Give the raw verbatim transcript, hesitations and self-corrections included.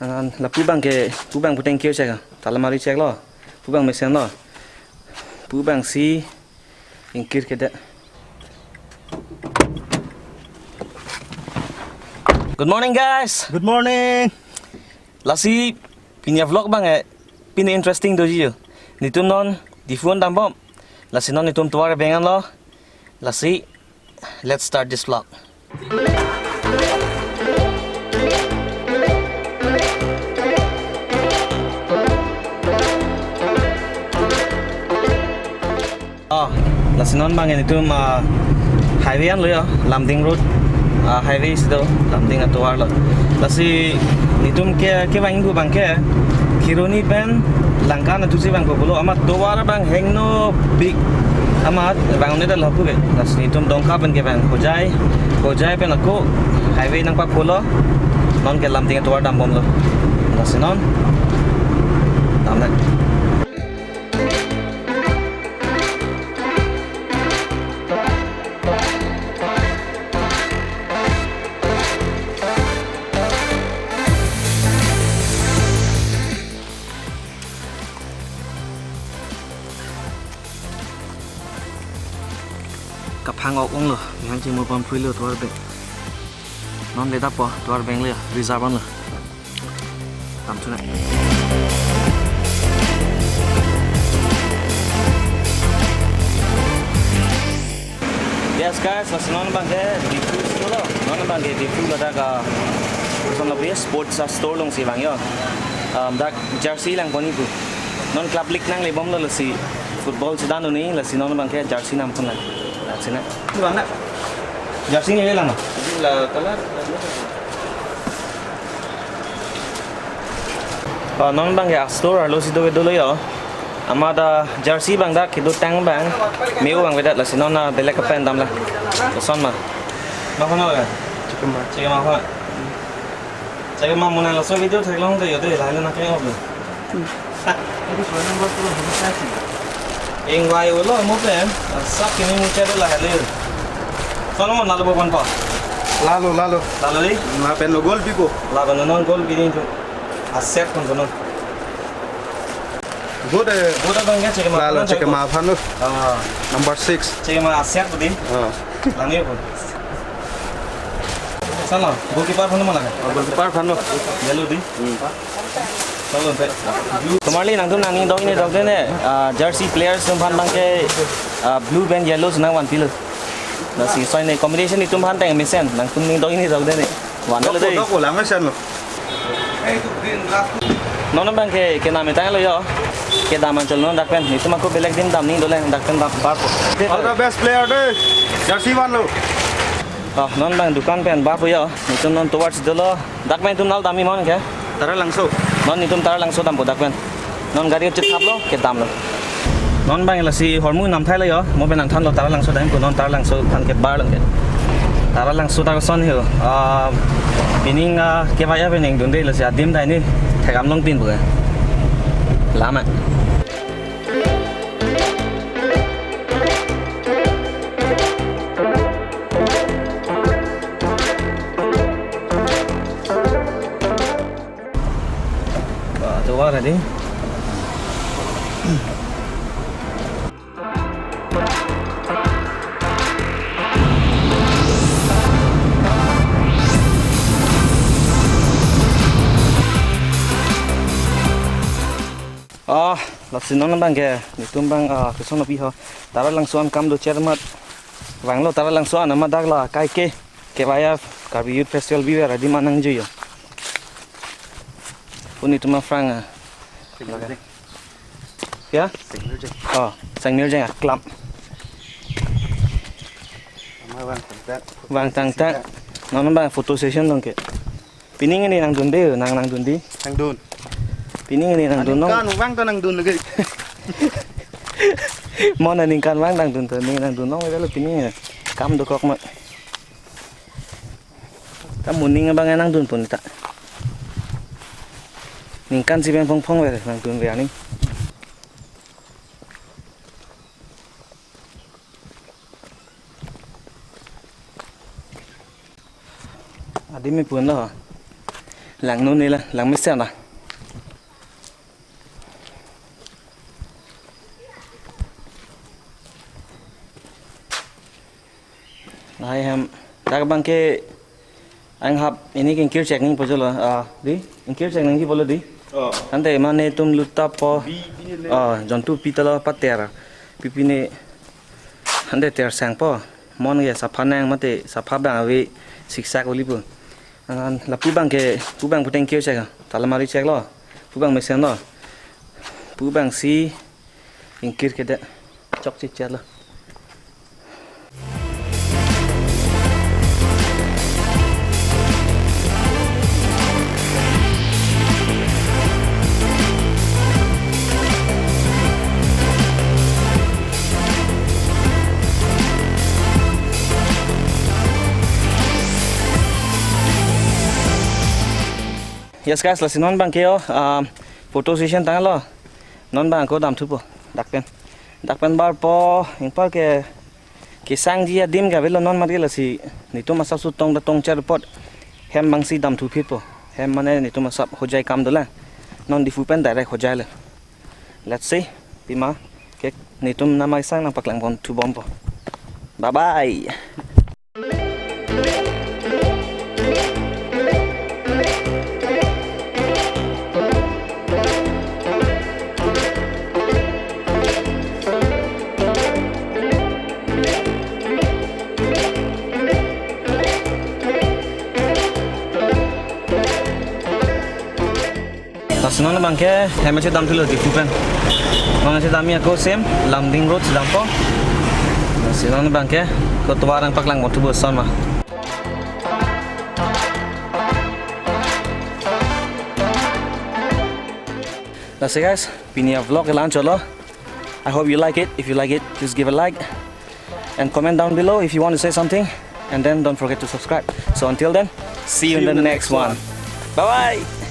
An lapu abang ke, pu abang puteng kio chek, talamari cheklo, pu abang mesenlo, pu abangsi ingkir kedet. Good morning, guys. Good morning. Lasi pini a-vlog abang eh, pini interesting doji ho. Netum non Diphu an dambom. Lasi non netum tovar abeng anlo. Lasi, let's start this vlog. Oh, lasi non abang netum, ah, highway anlo ho, Lumding Road, ah, highway si do, Lumding atovarlo. Lasi netum ke, kevang ingpu abang ke, Kheroni pen Lanka atusi vangpo pulo, amat tovar abang hingno pik, amat vang-un-e detlo pu ke. Lasi netum Dongka pen kevang, Hojai, Hojai pen ako highway nangpapholo, non ke Lumding atovar dambomlo. Lasi non, damnang. Kaphang-ok onglo, yang chingmo pamphuilo tovar abeng. Non le dapo, tovar abeng le, reserve anlo. Tam chuna. Yes guys, lasi non abang ke Diphu si dolo. Non abang ke Diphu ladak, ah, kosonlo pu, sports, ah, store alongsi vang ho. Um, dak jersey langpon ingpu. Non club league nanglebomlo, lasi football chedan un-e, lasi non abang ke jersey namponlang. Lasi na. Pu abang na. Jersey neli lang na. Ini la color. Oh, non abang ke a-store arlo si do, dolo ho. Amat jersey abang dak kedotang abang me-o abang avedet, lasi non, ah, belek kapen damlang. Koson ma? Ma kono ya? Chekema. Chekema ho. Chekema mo nang laso video theklong te yo de, lahelo nangkeng-oklo. Ingvai-olo mo pen, sak kimi mucha do lahelo. Solomon, lalo bopan pa. Lalo, lalo. Lalo di? Lapen lo goal pipo. Lapen lo non goal piding tu. Aset kon tu non. Good, eh. Good abang ke, chekema. Lalo, aphan chekema aphan lo. Ah. Number six. Chekema aset tu di. Ah. Langni pun. Salo, goalkeeper aphan lo mana ke? Oh, goalkeeper aphan lo. Yellow di. Hmm. Salo, pe. Tomarli nangtum nangning dok-ini dokde ne, ah, jersey players atum aphan abang ke, ah, blue pen yellow si nangvanpilo. Lasi soi ne combination netum aphan teng mesen, nangtum ning dok-ini dokde ne. Vanlo dei. Dokpo, dokpo, lang mesen lo. Non abang ke, kenam etanglo ho. Kedam anchot non dak pen. Netum ako belek adim dam ning dole dak pen dam barpo. All the best player dei. Jersey vanlo. Oh, non abang dukan pen barpo ho. Netum non tovar si dolo. Dak pen netum nal damji mo ke? Taralangso. Non netum Taralangso dampo dak pen. Non gari chethaplo, kedamlo. Non abang lasi hormu namthailo ho, mo pen nangthanlo Taralangso dam pu, non Taralangso aphan kebarlo ke. Taralangso ta koson ho. Ah, pining, ah, kevaya pen ingdunde, lasi adim dai ni thekdam longpin pu ke. Lama. Ba, tovar adi. Ah, lasi non abang ke, netum abang, ah, kosonlo pi ho, Taralangso an kam do cher mat. Vanglo Taralangso an amat dak la kaike, kevaya Karbi Youth Festival biver adim an nangjui ho. Pu netum aphrang, ah. Seng Mirjeng. Ya? Seng Mirjeng. Oh, Seng Mirjeng a-club. Ama vangtangtak. Vangtangtak. Non abang photo session dong ke. Pining ini nangdunde, nang nangdun di. Nangdun. Pining ini nangdun non. Aningkanvang ta nangdun lagi. Mo aningkanvang nangdun to, ni nangdun non, pining ini. Kam dokok ma. Ta moning abang nangdun pon ta. Ningkan si pen phong phong ver nangdun ver ni. Adim me pun lo. Langno ne la, langmesen la. Lahai hem, dak abangke anghap ini ke ingkir chek nangji pulo, ah, dei, ingkir chek nangji pulo dei. Oh. Ante mane netum lutap po. Bi, bi le. Ah, jontu pi ta lo pater. Pi pine ante ter sang po. Mon ke sapha nang mate sapha abang ave siksak uli po. An lapu abangke, pu abang pute ingkir chek, ta lamari chek lo. Pu abang mesen lo. Pu abangsi ingkir ke de chokche chelo. Yes guys, lasi non abangke yo, um, photo session tanglo. Non abang ako damthupo, dak pen. Dak pen barpo, ingpar ke kesangji adim ke avelo non mari lasi netum asap sutong da tong cher pot. Hem abangsi damthu phitpo. Hem mane netum asap Hojai kam dolang. Non Diphu pen direct Hojai le. Let's see, pima ke netum namai sang nangpaklang bomthu bompo. Bye bye. Lasi non abangke hem chetong thulo Diphu pen. Non chetongji ako same Lumding Road chetongpo. Lasi non abangke kotovar nangpaklang bomthu bus son ma. Lasi guys, pini a-vlog ke la-an chotlo. I hope you like it. If you like it, please give a like and comment down below if you want to say something. And then don't forget to subscribe. So until then, see you in the next one. Bye bye.